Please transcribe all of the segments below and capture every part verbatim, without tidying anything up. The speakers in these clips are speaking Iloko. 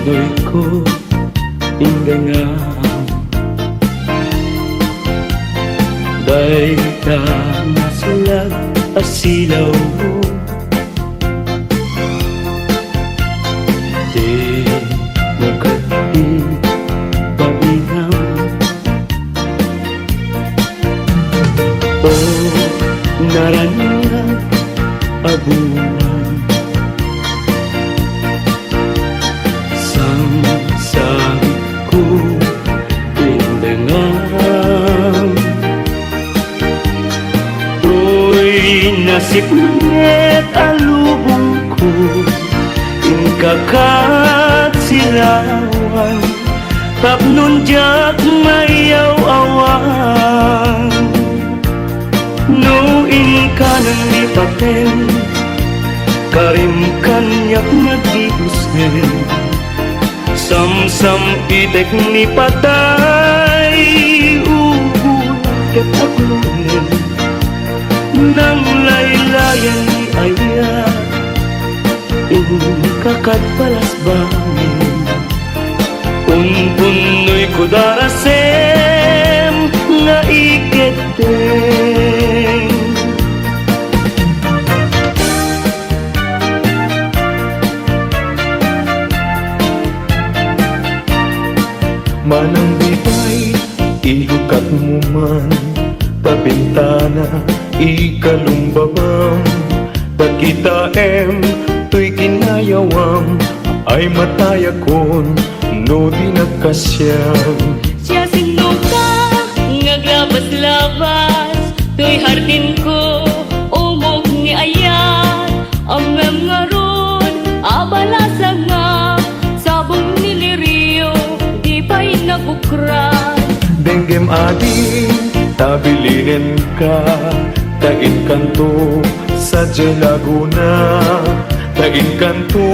Daytoyko indengam, dayta nasulag a silawmo. Dimo ket ipainam. O naraniag a bulan, samsamko indengam. Toy nasipnget a lubongko, inka kad sirawan, tapnon diak mayaw-awan. No inka nang lipaten, karim kaniak nagdiusen. Samsam-itek ni patay, ubol ket aglunen. Nang laylayen ni ayat, inka kad balasbangen. Unpunnoyko darasem nga ikeddeng. Manang bitay, ilukatmo man ta bintana ikalumbabam, ta kitaem toy kinayawam, ay matayakon no di nagkasiam. Siasinoka nga aglabaslabas toy hardinko, umog ni ayat, ammem ngarud a balasangak, sabong ni lirio, di pay nabukran. Denggem adi, ta bilinenka, ta inkanto sadiay Laguna, ta inkanto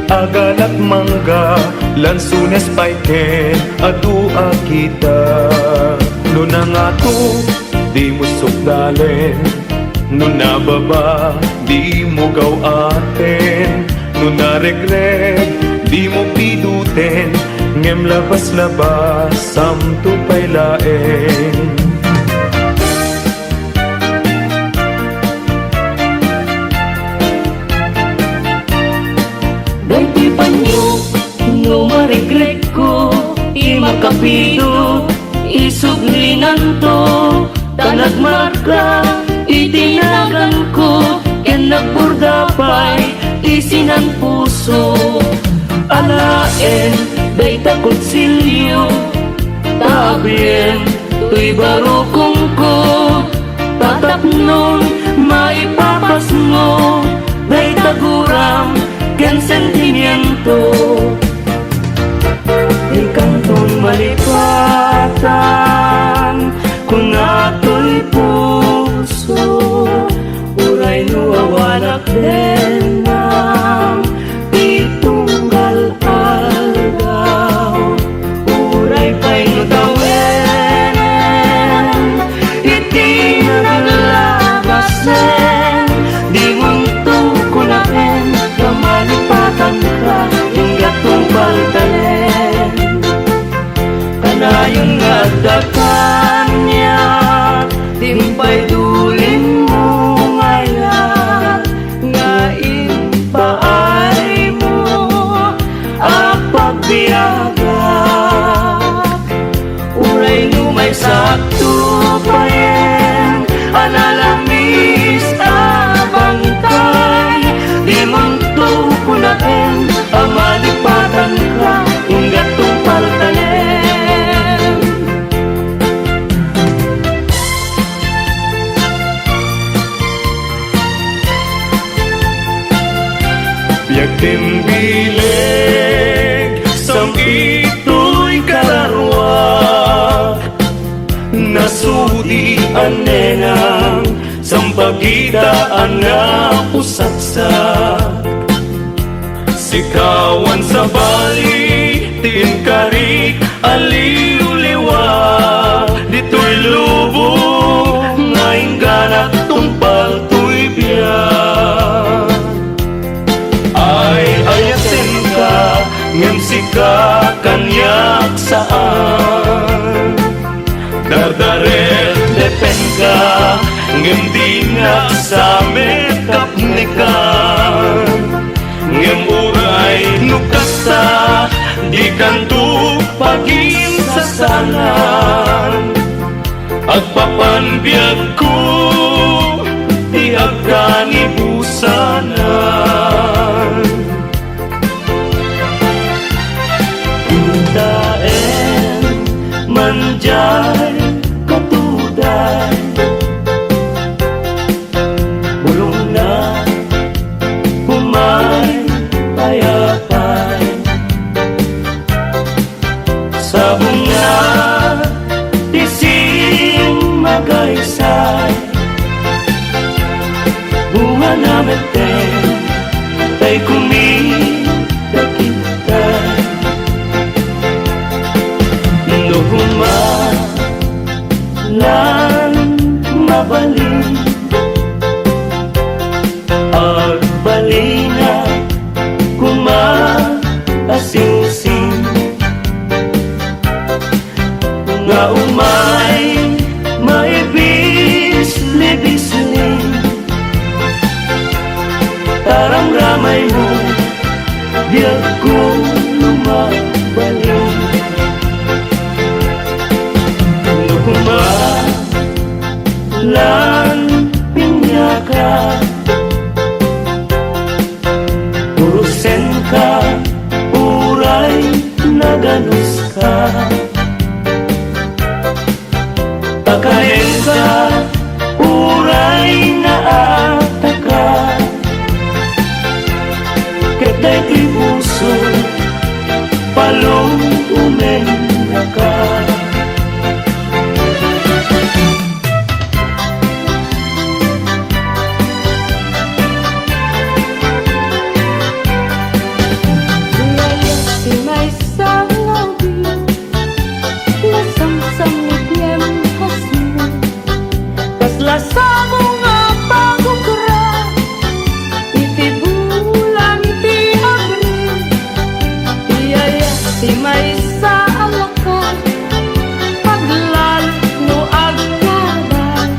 a galak mangga, lansones pay ken adu a kita. No nangato, dimo sukdalen, no nababa, dimo gaw-aten, no naregreg, dimo piduten, ngem labaslabas, samto pay laeng. Daytoy paniok no maregregko, ti makapido, isog linanto, ta nagmarka iti naganko, ken nagburda pay ti sinan puso. Alaen dayta kutsilio, ta abriem toy barukongko, ta tapnon maipapasmo dayta guram ken sentimiento. Inkanton malipatan, kuna toy puso, uray no awanak denam ti tunggal aldaw. Uray pay no tawenen iti naglabasen, dimonto kunaen nga malipatanka, inggato paltanen. Kanayon nga adda kaniak, dimpay dulinmo nga ayat, nga impaaymo a pagbiagak. Uray no maysakto payen a nalamis a bangkay, dimonto kunaen a malipatanka, inggato paltanen. Biag ken bileg, sam-itoy kararuak, nasudi a nenang, sampagita a napusaksak. Sikawan sabali ti inkarik a liwliwa, ditoy lubong nga ingganak tungpal toy biag. Ay, ayatenka, ngem Ka kaniak saan. Dardarettepenka, ngem dinak sa mekapnekan. Ngem uray no kasta, dikanto paginsasalan. Agpapan biagko ti agkanibusanan. Intaen man diay katuday, bulongna, umay, payapay. Sabongna ti simmagaysay. Bungana metten tay kumida kitay. No koma lan mabalin, agbalina koma a singsing. Nga umay maibislibisling, taramramaymo, biagko no mabalin. No koma lan piniaka, urosenka, uray naganuska. Pakanenka, uray naataka. Ket daytoy puso, palumennaka. Layas ti maysa nga ubing, nasamsammit ngem hasno. Kasla sabong a pagukra iti bulan ti Abril. Iyaya ti maysa a lakay, aglalok no agkabay.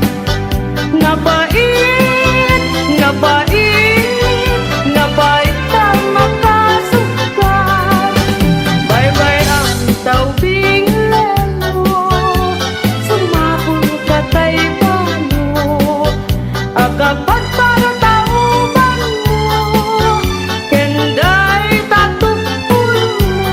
Nga bait, nga bait, nga bait ta makasukar. Baybay-am ta ubing lelo, sumakol ka tay balo. Agabagparo ta ubanmo, ken dayta tukkolmo.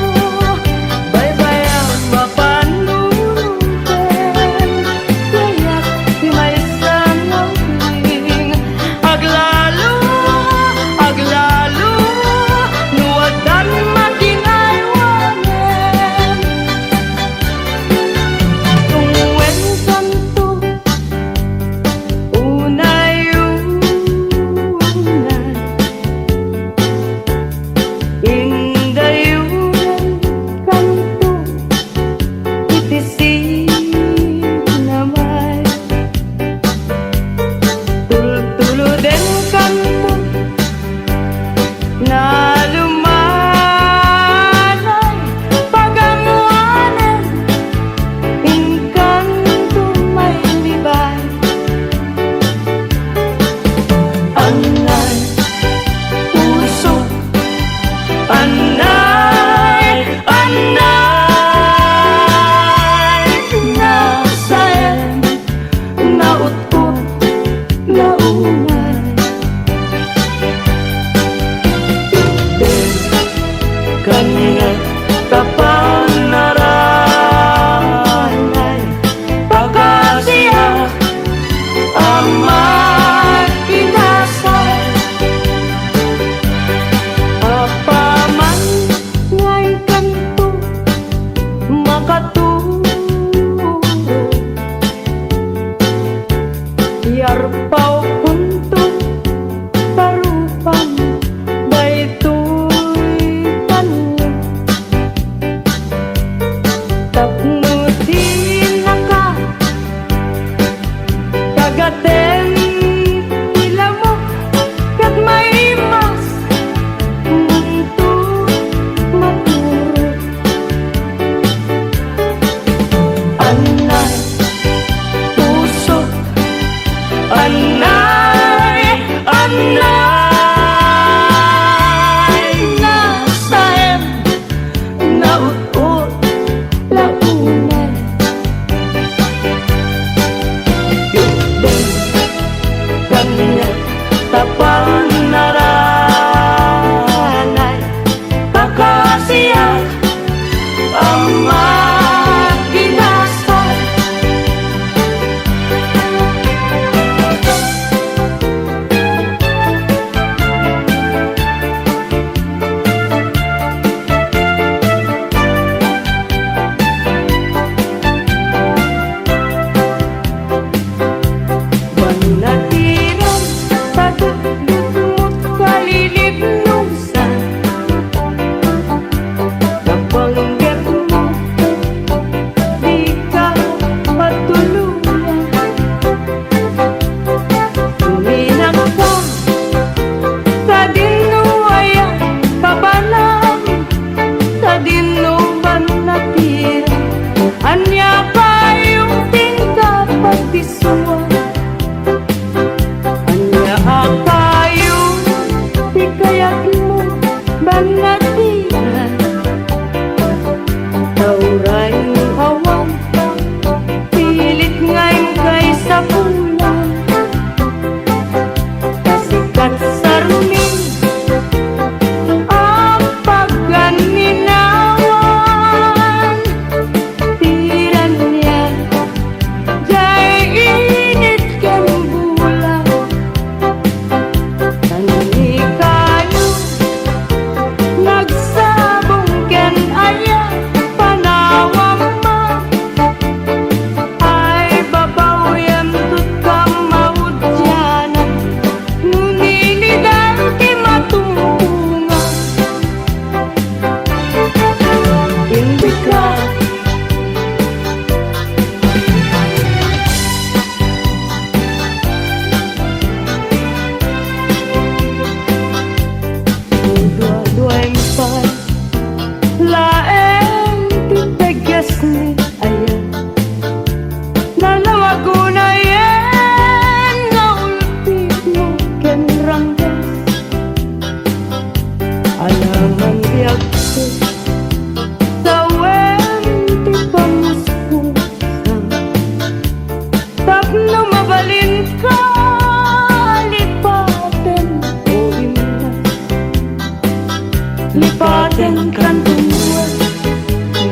Kantuan,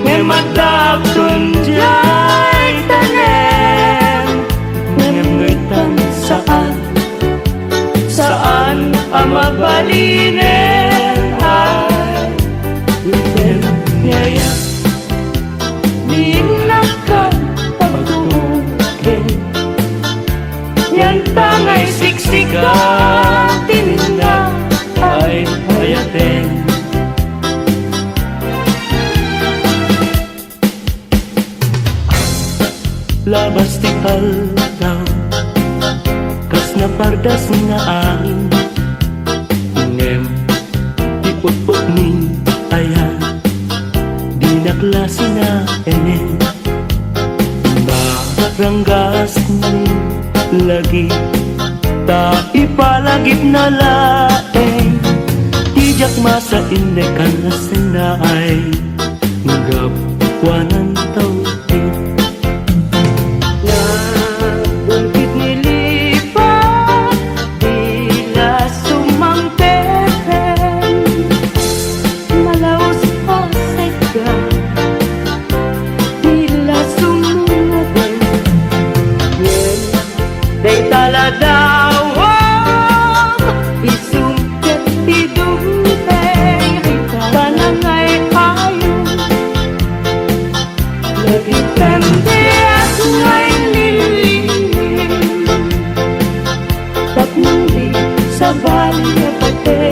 ngem adda agton diay tanem, ngem no itan saan, saan a mabalinen ay item ni aya. Di nakapagtuken. Yan tangay siksika, tininga ay ayaten. Labas ti aldaw, kas napardas nga angin, ngem ti utpot ni aya, dinak la sinaenen. Maranggas ni lagi, ta ipalagipna laeng ti diak masainnekan a sinaay. Gapuanan tawten. Nabungkit ni lipa, di la sumangpeten. Malaus a sega, di la sumungaden. Ngem dayta la dawam, isungket ti dumteng, panangay-ayo. Nagipente a sungay lilimin, tapno di sabali a pate.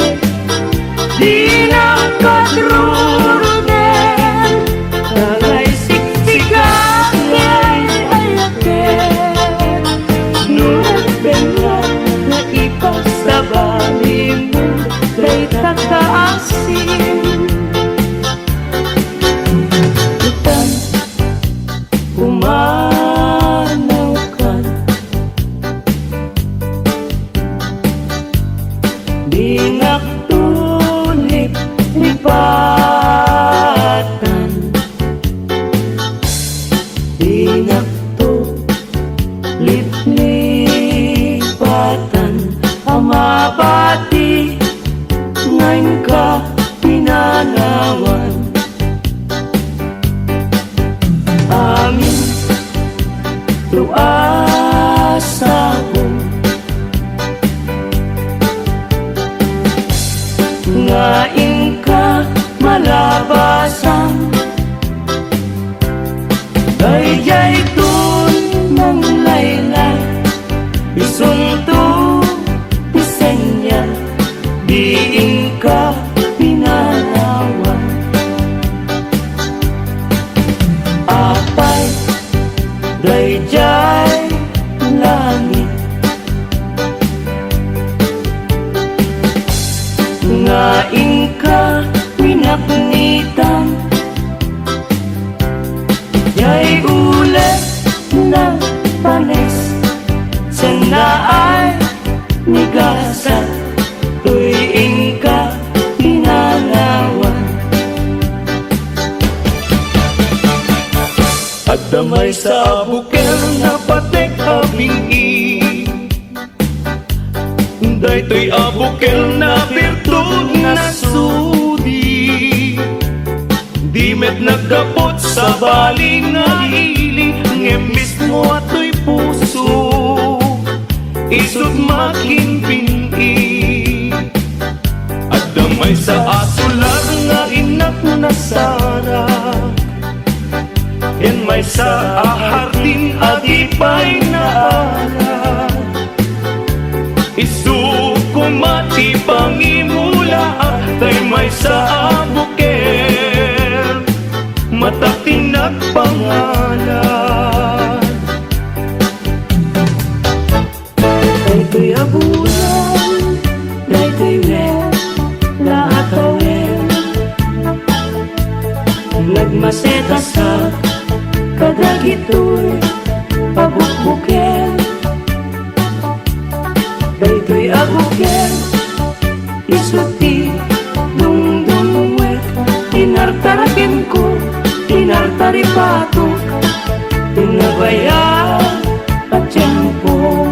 Di nakatruruden, tangay siksika ti ay-ayaten. No nagbenna nga ipagsabalimo dayta kaasim. Itan, pumanawkan. Dingakto liplipatan. Dingakto liplipatan a mabati nga inka pinanawan. Amin to a sabong nga inka malabasan. Daydiay ton nanglaylay, isunto ti senyal, di inka pinanawan. Apay, daydiay langit nga inka pinaknitan. Diay ulit nagpanes, saan ay ni gasat, toy inka pinanawan. Adda maysa a bukel napatek a bing-i. Daytoy a bukel napertot nasudi. Di met nagdapot sabali nga ili, ngem mismo a toy puso, isut' makinbing-i. Adda maysa a sular nga innak nasarak. Ken maysa a hardin a di pay naala. Isu koma ti pangimulaak, tay maysa a bukel, matak ti nagpangalan. Daytoy a bulan, daytoy met la a tawen. Nagmasetasak kadagitoy a bukbukel. Daytoy a bukel, isu ti dungdungwek, inartarakenko, inartaripatok, ti nabayag a tiempo.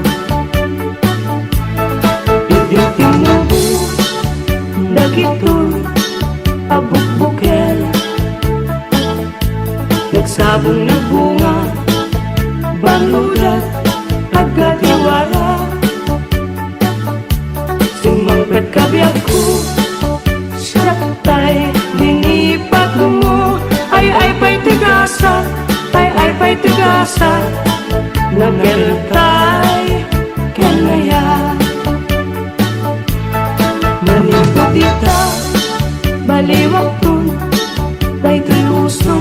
Idi tinabo dagitoy a bukbuk Sabong nagbunga, banudat, agatiwara. Simmangpetka biagko, siak tay linipatmo. Ay, ay pay ti gasat, ay, ay pay ti gasat. Nakeltay ken aya. Manipud ita, baliwakton daytoy uso.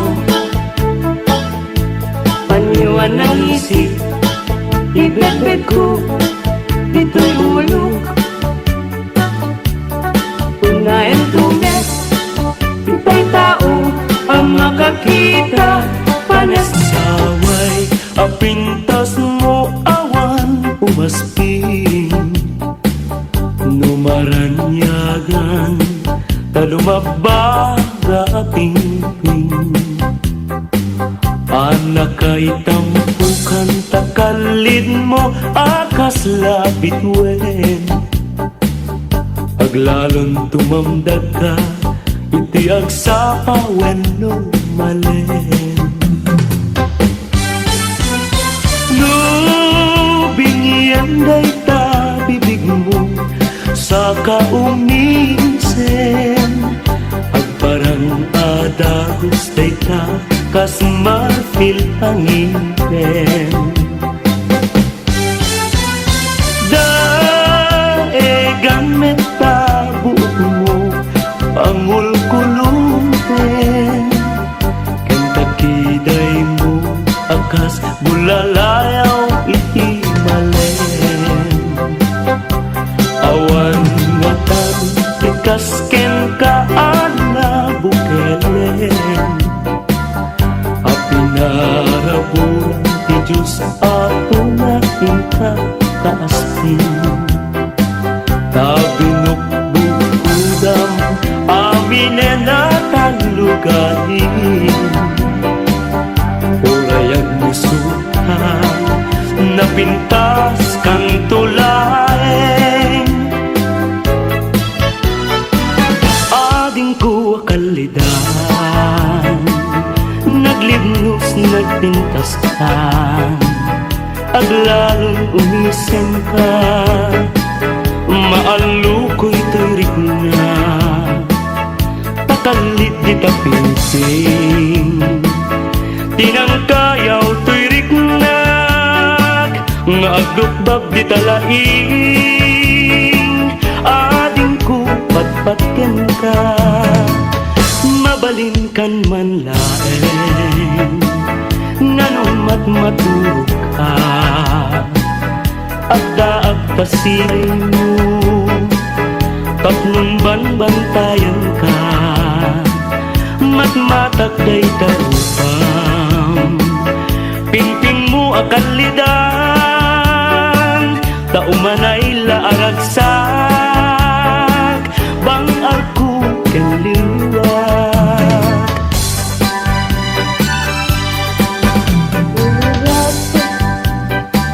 Paniwan a isip, ibetbetko ditoy ulo. Unayen tumet, itay tao a makakita, panes. Saway a pintasmo awan umasping. No maraniagan ta lumabbaga a pingping. Anakay tampukan ta kallidmo a kasla bituen. Aglalon tumamdagka iti agsapa wenno malen. No binien dayta bibigmo, saka umisen, agparang a dagus dayta kas marfil a ngipen. Daegan met ta buokmo, pangulkulongten, ken ta kidaymo a kas bulalayaw iti malen. Awan ngatan ti kas kenka a nabukelen. A pinaraburan ti Dios a una inka kaaspin. Ta binukbukkodam aminen a tallugadim. Uray agmusuka, napintaskanto laeng. Adingko a kallidan, naglibnos, nagpintaskan, aglalon umisenka, maallukoy toy rikna, ta kallid dita pingping, tinangkayaw toy riknak, nga aglukbab dita laing. Adingko patpat kenka, mabalinkan man laeng, ngano matmaturogka? Addaak ta siraymo, tapnon banbantayanka. Matmatak dayta rupam, pingpingmo a kallidan, ta umanay la a ragsak, bang-arko ken liwak.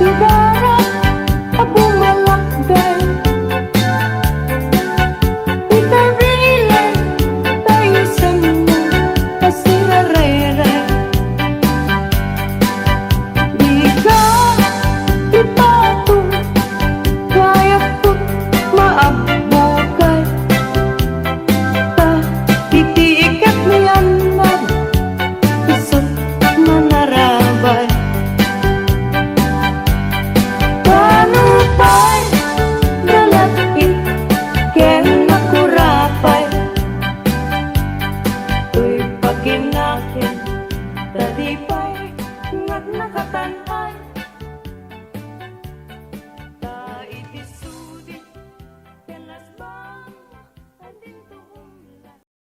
Ibarat a bumalakday, itarilay ta isanmo a sirarayray. Dika ipatong, kayatko maabbukay. Ta iti ikat ni Annad, isu manarabay. Mano pay nalak-it ken nakurapay, toy pakinakem, ta di pay ngaknakatan.